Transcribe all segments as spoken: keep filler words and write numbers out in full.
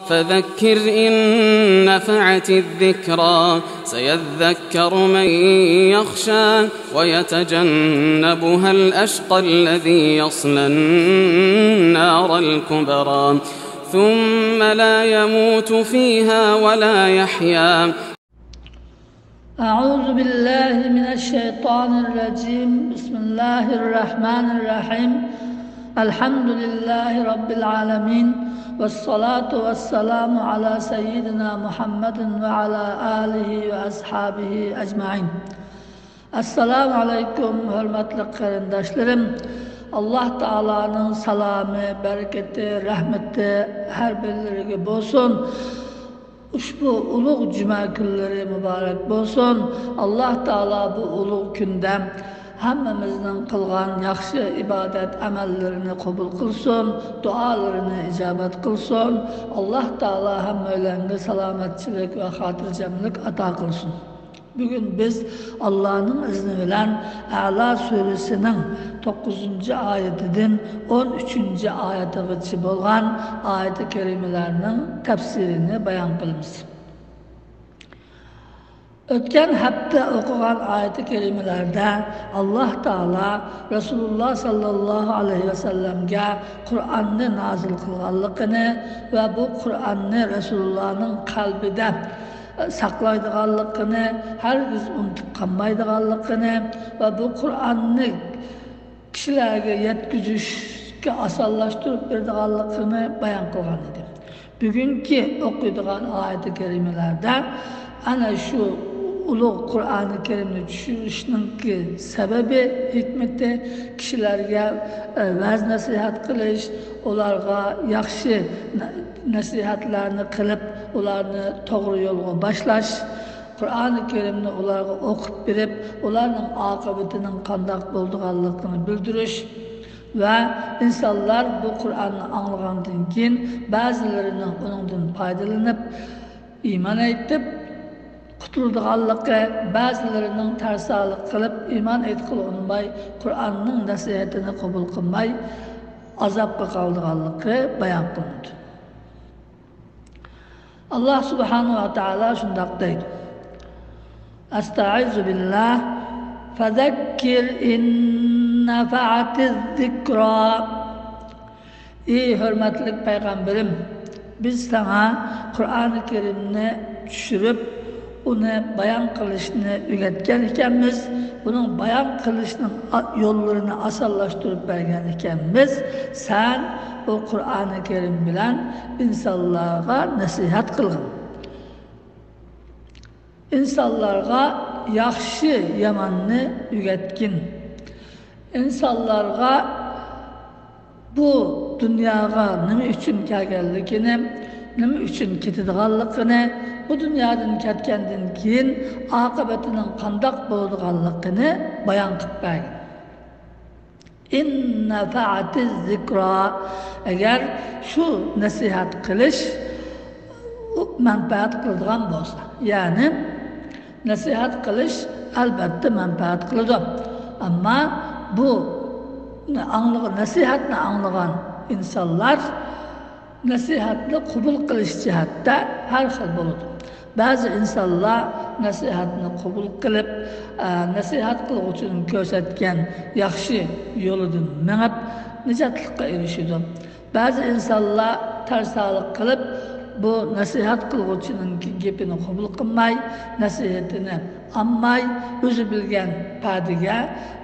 فذكر إن نفعت الذكرى سيذكر من يخشى ويتجنبها الأشقى الذي يصلى النار الكبرى ثم لا يموت فيها ولا يحيا. أعوذ بالله من الشيطان الرجيم. بسم الله الرحمن الرحيم. الحمد لله رب العالمين. والصلاة والسلام على سيدنا محمد وعلى آله وأصحابه أجمعين. ئەسسالامۇ ئەلەيكۇم، ھۆرمەتلىك قېرىنداشلىرىم. ئاللاھ تائالانىڭ سالامى، بەرىكىتى، رەھمىتى ھەر بىرلىرىگە بولسۇن. ئۇشبۇ ئۇلۇغ جۈمە كۈنلىرى مۇبارەك بولسۇن. ئاللاھ تائالا بۇ ئۇلۇغ كۈندە ھەممىمىزنىڭ قىلغان ياخشى ئىبادەت ئەمەللىرىنى قوبۇل قىلسۇن، دۇئالىرىنى ئىجابەت قىلسۇن. ئاللاھ تائالا ھەممەيلەنگە سالامەتچىلىك ۋە خاتىرجەملىك ئاتا قىلسۇن. بۈگۈن بىز ئاللانىڭ ئىزنى بىلەن ئەلا سۈرىسىنىڭ توققۇزىنچى ئايىتىدىن ئون ئۈچىنچى ئايىتىغىچە بولغان ئايىتى كەرىمىلەرنىڭ تەپسىرىنى بايان قىلىمىز. ئۆتكەن ھەپتە ئوقۇغان ئايىتى كەرىمىلەردە ئاللاھ تائالا رەسۇلۇللاھ ساللاللاھۇ ئەلەيھى ۋەسەللەمگە قۇرئاننى نازىل قىلغانلىقىنى ۋە بۇ قۇرئاننى رەسۇلۇللاھنىڭ قەلبىدە ساقلايدىغانلىقىنى، ھەرگىز ئۇنتۇپ قالمايدىغانلىقىنى ۋە بۇ قۇرئاننى كىشىلەرگە يەتكۈزۈشكە ئاسانلاشتۇرۇپ بېرىدىغانلىقىنى بايان قىلغان ئىدى. بۈگۈنكى ئوقۇيدىغان ئايەتى كەرىمىلەردە ئەنە شۇ ئۇلۇغ قۇرئانى كەرىمنى چۈشۈرۈشنىڭكى سەۋەبى، ھېكمىتى، كىشىلەرگە، ئە، ۋەز نەسىھەت قىلىش، ئۇلارغا ياخشى نە-، نەسىھەتلەرنى قىلىپ، ئۇلارنى توغرا يولغا باشلاش، قۇرئانى كەرىمنى ئۇلارغا ئوقۇپ بېرىپ، ئۇلارنىڭ ئاقىۋىتىنىڭ قانداق بولىدىغانلىقىنى بىلدۈرۈش ۋە ئىنسانلار بۇ قۇرئاننى ئاڭلىغاندىن كېيىن، بەزىلىرىنىڭ ئۇنىڭدىن پايدىلىنىپ، ئىمان ئېيتىپ قۇتۇلىدىغانلىقى، بەزىلىرىنىڭ تەرسالىق قىلىپ، ئىمان ئېيتقىلى ئۇنىماي، قۇرئاننىڭ نەسىھەتىنى قوبۇل قىلماي، ئازابقا قالىدىغانلىقى بايان قىلىنىدۇ. ئاللاھ سۇبھانەھۇ ۋە تائالا شۇنداق دەيدۇ. ئەستەئىزۇ بىللاھ. فەزەككىر ئىن نەفەئەتىز زىكرا. ئى ھۆرمەتلىك پەيغەمبىرىم، بىز ساڭا قۇرئانى كەرىمنى چۈشۈرۈپ، ئۇنى بايان قىلىشنى ئۆگەتكەن ئىكەنمىز، ئۇنىڭ بايان قىلىشنىڭ ئا-، يوللىرىنى ئاسانلاشتۇرۇپ بەرگەن ئىكەنمىز. سەن بۇ قۇرئانى كەرىم بىلەن ئىنسانلارغا نەسىھەت قىلغىن. ئىنسانلارغا ياخشى ياماننى ئۆگەتكىن. ئىنسانلارغا بۇ دۇنياغا نېمە ئۈچۈن كەلگەنلىكىنى، نېمە ئۈچۈن كېتىدىغانلىقىنى، بۇ دۇنيادىن كەتكەندىن كېيىن ئاقىۋىتىنىڭ قانداق بولىدىغانلىقىنى بايان قىلىپ بەرگىن. ئىن نەفەئەتىز زىكرا. ئەگەر شۇ نەسىھەت قىلىش مەنپەئەت قىلىدىغان بولسا، يەنى نەسىھەت قىلىش ئەلبەتتە مەنپەئەت قىلىدۇ. ئەمما بۇ ئاڭلىغان، نەسىھەتنى ئاڭلىغان ئىنسانلار نەسىھەتنى قوبۇل قىلىش جەھەتتە ھەر خىل بولىدۇ. بەزى ئىنسانلار نەسىھەتنى قوبۇل قىلىپ، ئە، نەسىھەت قىلغۇچىنىڭ كۆرسەتكەن ياخشى يولىدىن مېڭىپ، نىجاتلىققا ئېرىشىدۇ. بەزى ئىنسانلار تەرسالىق قىلىپ، بۇ نەسىھەت قىلغۇچىنىڭ گېپىنى قوبۇل قىلماي، نەسىھەتىنى ئاڭلىماي، ئۆزى بىلگەن پەدىگە،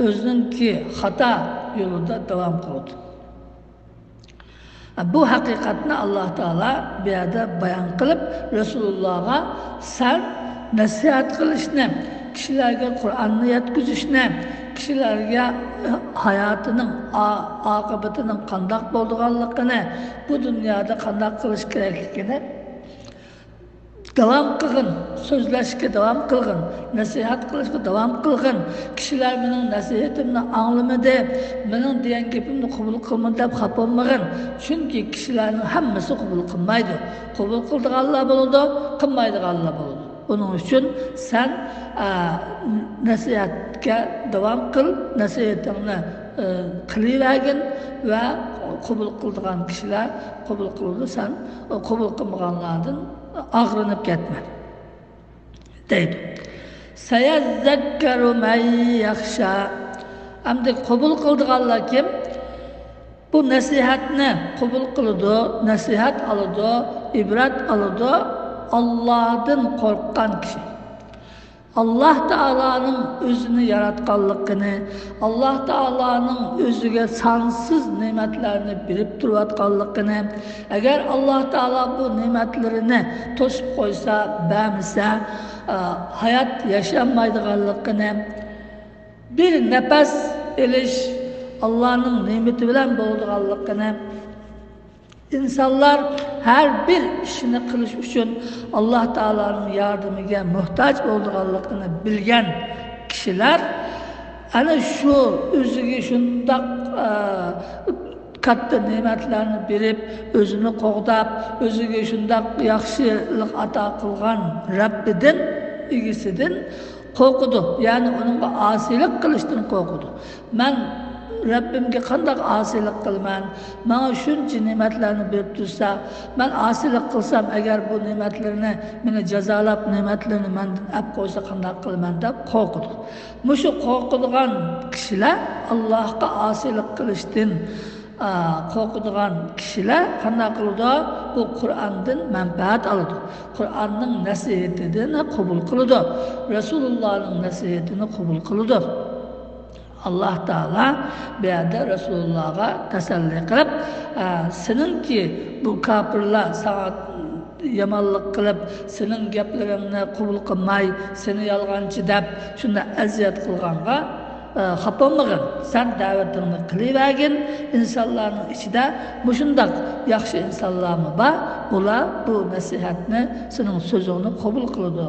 ئۆزىنىڭكى خاتا يولىدا داۋام قىلىدۇ. بۇ ھەقىقەتنى ئاللاھ تائالا بۇ يەردە بايان قىلىپ، رەسۇلۇللاھقا سەن نەسىھەت قىلىشنى، كىشىلەرگە قۇرئاننى يەتكۈزۈشنى، كىشىلەرگە ھاياتىنىڭ ئا-، ئاقىۋىتىنىڭ قانداق بولىدىغانلىقىنى، بۇ دۇنيادا قانداق قىلىش كېرەكلىكىنى داۋام قىلغىن، سۆزلەشكە داۋام قىلغىن، نەسىھەت قىلىشقا داۋام قىلغىن. كىشىلەر مېنىڭ نەسىھىتىمنى ئاڭلىمىدى، مېنىڭ دېگەن گېپىمنى قوبۇل قىلمىدى دەپ خاپا بولمىغىن. چۈنكى كىشىلەرنىڭ ھەممىسى قوبۇل قىلمايدۇ. قوبۇل قىلىدىغانلار بولىدۇ، قىلمايدىغانلار بولىدۇ. ئۇنىڭ ئۈچۈن سەن، ئە، نەسىھەتكە داۋام قىل، نەسىھىتىڭنى، ئە، قىلىۋەرگىن ۋە قوبۇل قىلىدىغان كىشىلەر قوبۇل قىلىدۇ، سەن قوبۇل قىلمىغانلاردىن ئاغرىنىپ كەتمە، دەيدۇ. سَيَذَّكَّرُ مَن يَخْشَى. ئەمدى قوبۇل قىلىدىغانلار كىم؟ بۇ نەسىھەتنى قوبۇل قىلىدۇ، نەسىھەت ئالىدۇ، ئىبرەت ئالىدۇ. ئاللاھتىن قورققان كىشى. ئاللاھ تائالانىڭ ئۆزىنى ياراتقانلىقىنى، ئاللاھ تائالانىڭ ئۆزىگە سانسىز نېمەتلەرنى بېرىپ تۇرۇۋاتقانلىقىنى، ئەگەر ئاللاھ تائالا بۇ نېمەتلىرىنى توسۇپ قويسا، بەرمىسە، ئا، ھايات ياشىيالمايدىغانلىقىنى، بىر نەپەس ئېلىش ئاللانىڭ نېمىتى بىلەن بولىدىغانلىقىنى، ئىنسانلار ھەر بىر ئىشنى قىلىش ئۈچۈن ئاللاھ تائالانىڭ ياردىمىگە موھتاج بولىدىغانلىقىنى بىلگەن كىشىلەر ئەنە شۇ ئۆزىگە شۇنداق، ئە، كاتتا نېمەتلەرنى بېرىپ، ئۆزىنى قوغداپ، ئۆزىگە شۇنداق ياخشىلىق ئاتا قىلغان رەببىدىن، ئىگىسىدىن قورقىدۇ. يەنى ئۇنىڭغا ئاسىيلىق قىلىشتىن قورقىدۇ. مەن رەببىمگە قانداق ئاسىيلىق قىلىمەن؟ ماڭا شۇنچە نېمەتلەرنى بېرىپ تۇرسا، مەن ئاسىيلىق قىلسام، ئەگەر بۇ نېمەتلىرىنى مېنى جازالاپ، نېمەتلىرىنى مەندىن ئەپ قويسا قانداق قىلىمەن دەپ قورقىدۇ. مۇشۇ قورقىدىغان كىشىلەر ئاللاھقا ئاسىيلىق قىلىشتىن ئا، قورقىدىغان كىشىلەر قانداق قىلىدۇ؟ بۇ قۇرئاندىن مەنپەئەت ئالىدۇ. قۇرئاننىڭ نەسىھىتىنى قوبۇل قىلىدۇ. رەسۇلۇللانىڭ نەسىھىتىنى قوبۇل قىلىدۇ. ئاللاھ تائالا بۇ يەردە رەسۇلۇللاغا تەسەللى قىلىپ، ئا، سېنىڭكى بۇ كاپىرلار ساڭا يامانلىق قىلىپ، سېنىڭ گەپلىرىڭنى قوبۇل قىلماي، سېنى يالغانچى دەپ، شۇنداق ئەزىيەت قىلغانغا، ئە، خاپا بولمىغىن. سەن دەۋىتىڭنى قىلىۋەرگىن. ئىنسانلارنىڭ ئىچىدە مۇشۇنداق ياخشى ئىنسانلارمۇ بار. ئۇلار بۇ نەسىھەتنى، سېنىڭ سۆزۈڭنى قوبۇل قىلىدۇ،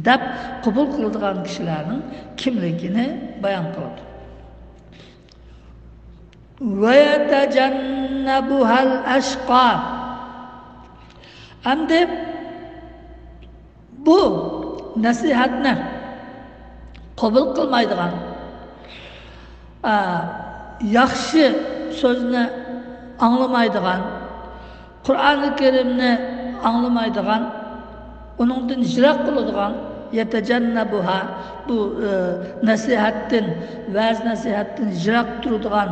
دەپ قوبۇل قىلىدىغان كىشىلەرنىڭ كىملىكىنى بايان قىلىدۇ. وَيَتَجَنَّبُهَا الْأَشْقَى. ئەمدى بۇ نەسىھەتنى قوبۇل قىلمايدىغان، ئا، ياخشى سۆزنى ئاڭلىمايدىغان، قۇرئانى كەرىمنى ئاڭلىمايدىغان، ئۇنىڭدىن يىراق بولىدىغان، يەتەجەننەبۇھا، بۇ، ئە، نەسىھەتتىن، ۋەز-نەسىھەتتىن يىراق تۇرىدىغان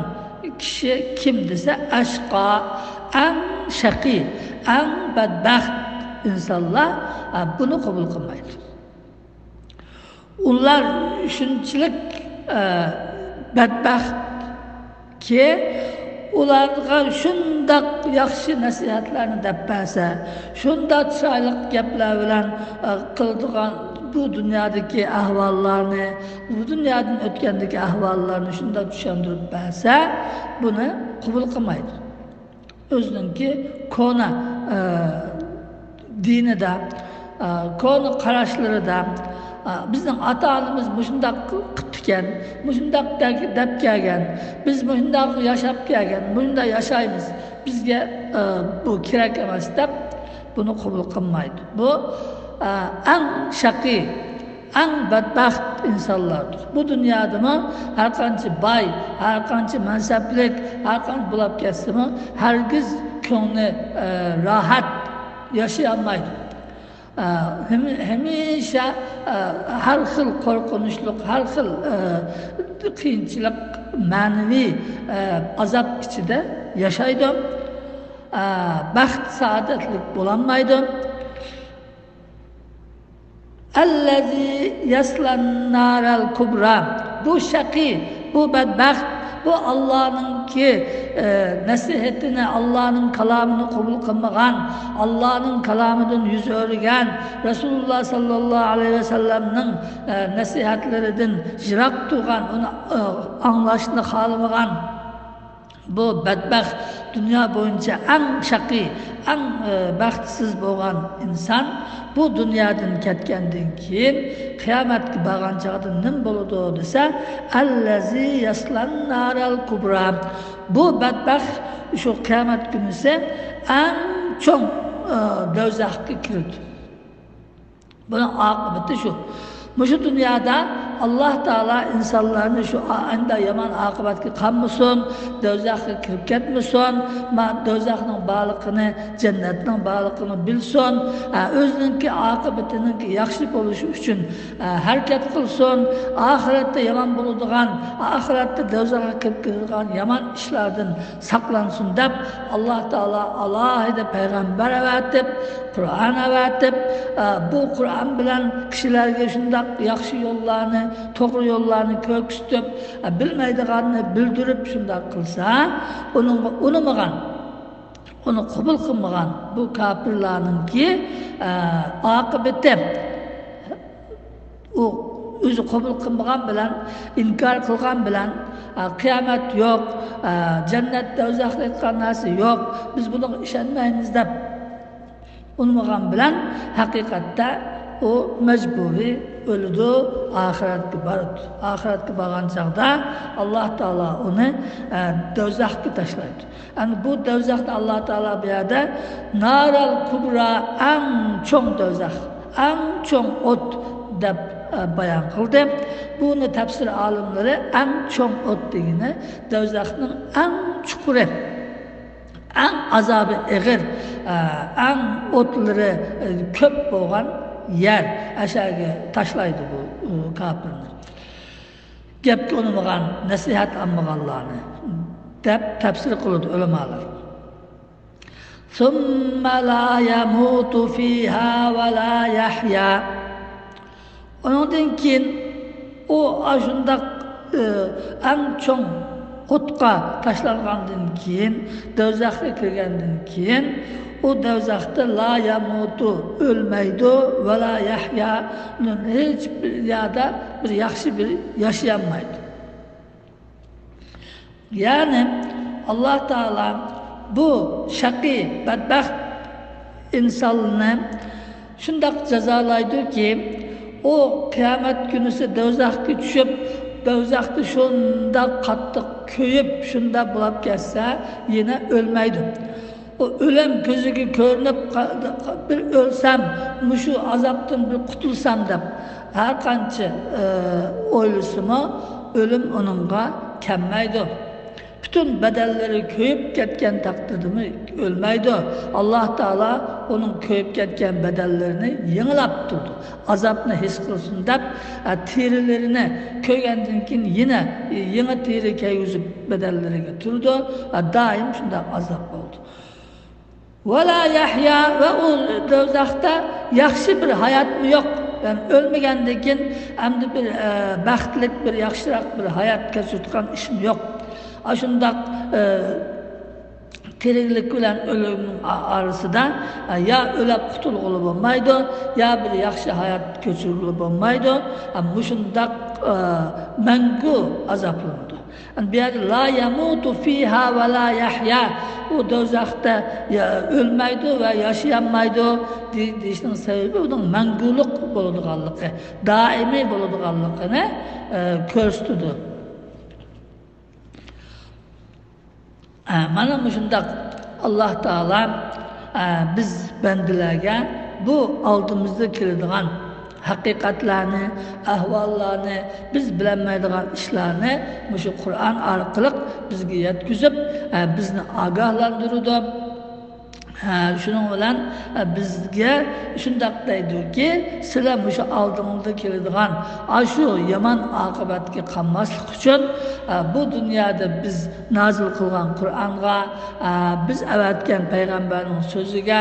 كىشى كىم دېسە، ئەشقا، ئەڭ شەقىي، ئەڭ بەدبەخت ئىنسانلار، ئە، بۇنى قوبۇل قىلمايدۇ. ئۇلار شۇنچىلىك، ئە، بەدبەختكى، ئۇلارغا شۇنداق ياخشى نەسىھەتلەرنى دەپ بەرسە، شۇنداق چىرايلىق گەپلەر بىلەن، ئە، قىلىدىغان بۇ دۇنيادىكى ئەھۋاللارنى، بۇ دۇنيادىن ئۆتكەندىكى ئەھۋاللارنى شۇنداق چۈشەندۈرۈپ بەرسە، بۇنى قوبۇل قىلمايدۇ. ئۆزىنىڭكى كونا، ئە، دىنىدا، ئە، كونا قاراشلىرىدا، ئە، بىزنىڭ ئاتا-ئانىمىز مۇشۇنداق قىپتىكەن، مۇشۇنداق دەپ، دەپ كەلگەن، بىز مۇشۇنداق ياشاپ كەلگەن، مۇشۇنداق ياشايمىز، بىزگە، ئە، بۇ كېرەك ئەمەس دەپ، بۇنى قوبۇل قىلمايدۇ. بۇ، ئە، ئەڭ شەقىي، ئەڭ بەدبەخت ئىنسانلاردۇر. بۇ دۇنيادىمۇ ھەر قانچە باي، ھەر قانچە مەنسەپلىك، ھەر قانچە بولاپ كەتسىمۇ، ھەرگىز كۆڭلى، ئە، راھەت ياشىيالمايدۇ. ئە، ھەم-، ھەمىشە، ئە، ھەر خىل قورقۇنچلۇق، ھەر خىل، ئە، قىيىنچىلىق، مەنىۋى، ئە، ئازاب ئىچىدە ياشايدۇ. ئە، بەخت، سائادەتلىك بولالمايدۇ. ئەللەزى يەسلەننارەل كۇبرا. بۇ شەقىي، بۇ بەدبەخت، بۇ ئاللانىڭكى، ئە، نەسىھەتىنى، ئاللانىڭ كالامىنى قوبۇل قىلمىغان، ئاللانىڭ كالامىدىن يۈز ئۆرۈگەن، رەسۇلۇللا ساللاللاھۇ ئەلەيھى ۋەسەللەمنىڭ، ئە، نەسىھەتلىرىدىن يىراق تۇرغان، ئۇنى، ئە، ئاڭلاشنى خالىمىغان، بۇ بەدبەخت، دۇنيا بويىچە ئەڭ شەقىي، ئەڭ، ئە، بەختسىز بولغان ئىنسان بۇ دۇنيادىن كەتكەندىن كېيىن قىيامەتكە بارغان چاغدا نېمە بولىدۇ دېسە، ئەللەزى يەسلەننارەل كۇبرا. بۇ بەدبەخت شۇ قىيامەت كۈنىسى ئەڭ چوڭ، ئە، دوزاخقا كىرىدۇ. بۇنىڭ ئاقىۋىتى شۇ. مۇشۇ دۇنيادا ئاللاھ تائالا ئىنسانلارنى شۇ ئا-، ئەندە يامان ئاقىۋەتكە قالمىسۇن، دوزاخقا كىرىپ كەتمىسۇن، ما دوزاخنىڭ بارلىقىنى، جەننەتنىڭ بارلىقىنى بىلسۇن، ئا، ئۆزىنىڭكى ئاقىۋىتىنىڭكى ياخشى بولۇشى ئۈچۈن، ئا، ھەرىكەت قىلسۇن، ئاخىرەتتە يامان بولىدىغان، ئاخىرەتتە دوزاخقا كىرىپ كېتىدىغان يامان ئىشلاردىن ساقلانسۇن دەپ، ئاللاھ تائالا ئالاھىدە پەيغەمبەر ئەۋەتىپ، قۇرئان ئەۋەتىپ، ئە، بۇ قۇرئان بىلەن كىشىلەرگە شۇنداق ياخشى يوللارنى، توغرا يوللارنى كۆرسىتىپ، ئە، بىلمەيدىغاننى بىلدۈرۈپ شۇنداق قىلسا، ئۇنىڭغا ئۇنىمىغان، ئۇنى قوبۇل قىلمىغان بۇ كاپىرلارنىڭكى، ئە، ئاقىۋىتى، ئۇ ئۆزى قوبۇل قىلمىغان بىلەن، ئىنكار قىلغان بىلەن، ئە، قىيامەت يوق، ئە، جەننەت، دوزاخ دەيدىغان نەرسە يوق، بىز بۇنىڭغا ئىشەنمەيمىز دەپ ئۇنىمىغان بىلەن، ھەقىقەتتە ئۇ مەجبۇرىي ئۆلىدۇ، ئاخىرەتكە بارىدۇ. ئاخىرەتكە بارغان چاغدا ئاللاھ تائالا ئۇنى، ئە، دوزاخقا تاشلايدۇ. ئەنە بۇ دوزاخنى ئاللاھ تائالا بۇ يەردە نارال كۇبرا، ئەڭ چوڭ دوزاخ، ئەڭ چوڭ ئوت دەپ، ئە، بايان قىلدى. بۇنى تەپسىر ئالىملىرى ئەڭ چوڭ ئوت دېگىنى دوزاخنىڭ ئەڭ چۇقۇرى، ئەڭ ئازابى ئېغىر، ئە، ئەڭ ئوتلىرى، ئە، كۆپ بولغان يەر، ئەشەگە تاشلايدۇ بۇ، ئۇ، كاپىرنى. گەپكە ئۇنىمىغان، نەسىھەت ئالمىغانلارنى، دەپ تەپسىر قىلىدۇ ئۆلىمالار. ثم لا يموت فيها ولا يحيا. ئۇنىڭدىن كېيىن ئۇ ئاشۇنداق، ئى، ئەڭ چوڭ ئوتقا تاشلانغاندىن كېيىن، دوزاخقا كىرگەندىن كېيىن، ئۇ دوزاختا لا يموت، ئۆلمەيدۇ، ۋە لا يەھيا، ھېچ بىر يەردە بىر ياخشى بىر ياشىيالمايدۇ. يەنى ئاللاھ تائالا بۇ شەقىي، بەدبەخت ئىنساننى شۇنداق جازالايدۇكى، ئۇ قىيامەت كۈنىسى دوزاخقا چۈشۈپ، دوزاختا شۇنداق قاتتىق كۆيۈپ، شۇنداق بولاپ كەتسە، يەنە ئۆلمەيدۇ. ئۇ ئۆلۈم كۆزىگە كۆرۈنۈپ، قا-، قا-، بىر ئۆلسەم، مۇشۇ ئازابتىن بىر قۇتۇلسام دەپ ھەر قانچە، ئى، ئويلىسىمۇ، ئۆلۈم ئۇنىڭغا كەلمەيدۇ. پۈتۈن بەدەنلىرى كۆيۈپ كەتكەن تەقدىردىمۇ ئۆلمەيدۇ. ئاللاھ تائالا ئۇنىڭ كۆيۈپ كەتكەن بەدەنلىرىنى يېڭىلاپ تۇرىدۇ. ئازابنى ھېس قىلسۇن دەپ، ئە، تېرىلىرىنى كۆيگەندىن كېيىن يەنە يېڭى تېرە كىيگۈزۈپ بەدەنلىرىگە تۇرىدۇ. ئە، دائىم شۇنداق ئازاب بولىدۇ. ۋە لا يەھيا، ۋە ئۇ دوزاختا ياخشى بىر ھاياتمۇ يوق. يەنى ئۆلمىگەندىن كېيىن ئەمدى بىر، ئە، بەختلىك، بىر ياخشىراق بىر ھايات كەچۈرىدىغان ئىشمۇ يوق. ئاشۇنداق، ئە، تىرىكلىك بىلەن ئۆلۈمنىڭ ئا-، ئارىسىدا، ئە، يا ئۆلۈپ قۇتۇلغىلى بولمايدۇ، يا بىر ياخشى ھايات كەچۈرگىلى بولمايدۇ. ئە، مۇشۇنداق، ئە، مەڭگۈ ئازابلىنىدۇ. ئەنە بۇ يەردە لا يەمۇتۇ فىيھا ۋە لا يەھيا. ئۇ دوزاختا يا-، ئۆلمەيدۇ ۋە ياشىيالمايدۇ دېيىشنىڭ سەۋەبى ئۇنىڭ مەڭگۈلۈك بولىدىغانلىقى، دائىمىي بولىدىغانلىقىنى، ئە، كۆرسىتىدۇ. ئە، مانا مۇشۇنداق ئاللاھ تائالا، ئە، بىز بەندىلەرگە بۇ ئالدىمىزدا كېلىدىغان ھەقىقەتلەرنى، ئەھۋاللارنى، بىز بىلەلمەيدىغان ئىشلارنى مۇشۇ قۇرئان ئارقىلىق بىزگە يەتكۈزۈپ، ئە، بىزنى ئاگاھلاندۇرىدۇ. ئە، شۇنىڭ بىلەن، ئە، بىزگە شۇنداق دەيدۇكى، سىلەر مۇشۇ ئالدىڭلاردا كېلىدىغان ئاشۇ يامان ئاقىۋەتكە قالماسلىق ئۈچۈن، ئە، بۇ دۇنيادا بىز نازىل قىلغان قۇرئانغا، ئە، بىز ئەۋەتكەن پەيغەمبەرنىڭ سۆزىگە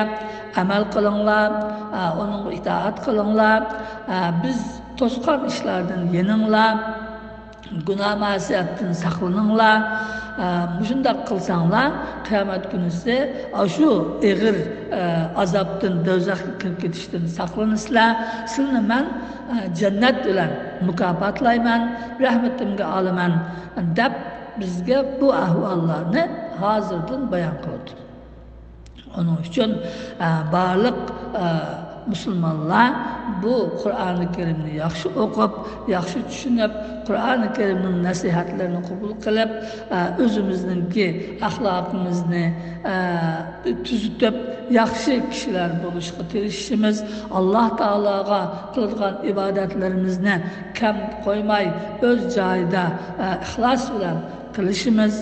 ئەمەل قىلىڭلار، ئە، ئۇنىڭغا ئىتائەت قىلىڭلار، ئە، بىز توسقان ئىشلاردىن يېنىڭلار، گۇناھ مەسىيەتتىن ساقلىنىڭلار. ئە، مۇشۇنداق قىلساڭلار، قىيامەت كۈنىسى ئاشۇ ئېغىر، ئە، ئازابتىن، دوزاخقا كىرىپ كېتىشتىن ساقلىنىسىلەر. سىلىنى مەن، ئە، جەننەت بىلەن مۇكاپاتلايمەن، رەھمىتىمگە ئالىمەن، دەپ بىزگە بۇ ئەھۋاللارنى ھازىردىن بايان قىلىدۇ. ئۇنىڭ ئۈچۈن، ئە، بارلىق، ئە، مۇسۇلمانلار بۇ قۇرئانى كەرىمنى ياخشى ئوقۇپ، ياخشى چۈشىنىپ، قۇرئانى كەرىمنىڭ نەسىھەتلىرىنى قوبۇل قىلىپ، ئە، ئۆزىمىزنىڭكى ئەخلاقىمىزنى، ئە، تۈزىتىپ، ياخشى كىشىلەر بولۇشقا تىرىشىشىمىز، ئاللاھ تائالاغا قىلىدىغان ئىبادەتلىرىمىزنى كەم قويماي، ئۆز جايىدا، ئە، ئىخلاس بىلەن قىلىشىمىز،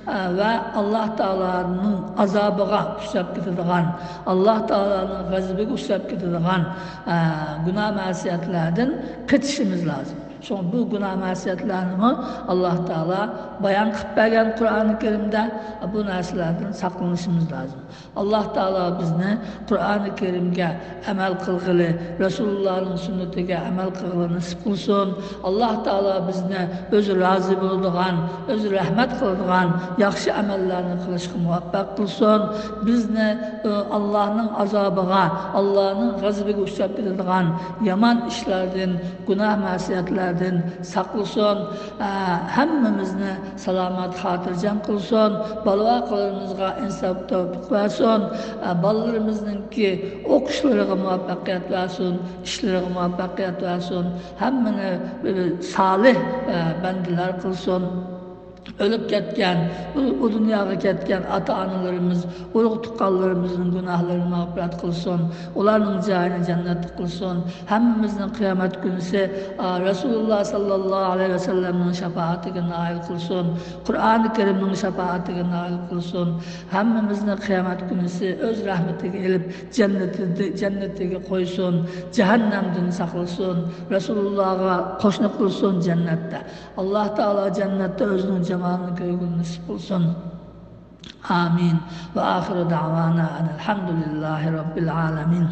ئە، ۋە ئاللاھ تائالانىڭ ئازابىغا ئۇچراپ كېتىدىغان، ئاللاھ تائالانىڭ غەزىپىگە ئۇچراپ كېتىدىغان، ئە، گۇناھ مەسىيەتلەردىن قېچىشىمىز لازىم. شۇڭا بۇ گۇناھ مەسىيەتلەرنىمۇ ئاللاھ تائالا بايان قىلىپ بەرگەن قۇرئانى كەرىمدە، بۇ نەرسىلەردىن ساقلىنىشىمىز لازىم. ئاللاھ تائالا بىزنى قۇرئانى كەرىمگە ئەمەل قىلغىلى، رەسۇلۇللانىڭ سۈننىتىگە ئەمەل قىلغىلى نېسىپ قىلسۇن. ئاللاھ تائالا بىزنى ئۆزى رازى بولىدىغان، ئۆزى رەھمەت قىلىدىغان ياخشى ئەمەللەرنى قىلىشقا مۇۋەپپەق قىلسۇن. بىزنى، ئى، ئاللاھنىڭ ئازابىغا، ئاللاھنىڭ غەزىپىگە ئۇچراپ كېتىدىغان يامان ئىشلاردىن، گۇناھ مەسىيەتلەردىن ساقلىسۇن. ئە، ھەممىمىزنى سالامەت، خاتىرجەم قىلسۇن. بالا-ۋاقىلىرىمىزغا ئىنساپ، تەۋپىق بەرسۇن. ئە، بالىلىرىمىزنىڭكى ئوقۇشلىرىغا مۇۋەپپەقىيەت بەرسۇن، ئىشلىرىغا مۇۋەپپەقىيەت بەرسۇن. ھەممىنى، ئە، سالىھ، ئە، بەندىلەر قىلسۇن. ئۆلۈپ كەتكەن، ئۇ، ئۇ دۇنياغا كەتكەن ئاتا-ئانىلىرىمىز، ئۇرۇق-تۇغقانلىرىمىزنىڭ گۇناھلىرىنى مەغپىرەت قىلسۇن، ئۇلارنىڭ جايىنى جەننەتلىك قىلسۇن. ھەممىمىزنى قىيامەت كۈنىسى، ئا، رەسۇلۇللا ساللاللاھۇ ئەلەيھى ۋەسەللەمنىڭ شاپائىتىگە نائىل قىلسۇن. قۇرئانى كەرىمنىڭ شاپائىتىگە نائىل قىلسۇن. ھەممىمىزنى قىيامەت كۈنىسى ئۆز رەھمىتىگە ئېلىپ، جەننىتىدە، جەننىتىگە قويسۇن. جەھەننەمدىن ساقلىسۇن. رەسۇلۇللاغا قوشنا قىلسۇن جەننەتتە. ئاللاھ تائالا جەننەتتە ئۆزىنىڭ جامالىنى كۆرگىلى نېسىپ قىلسۇن. ئامىن. ۋە ئاخىرۇ دەۋانا ئەنىل ھەمدۇلىللاھى رەببىل ئالەمىن.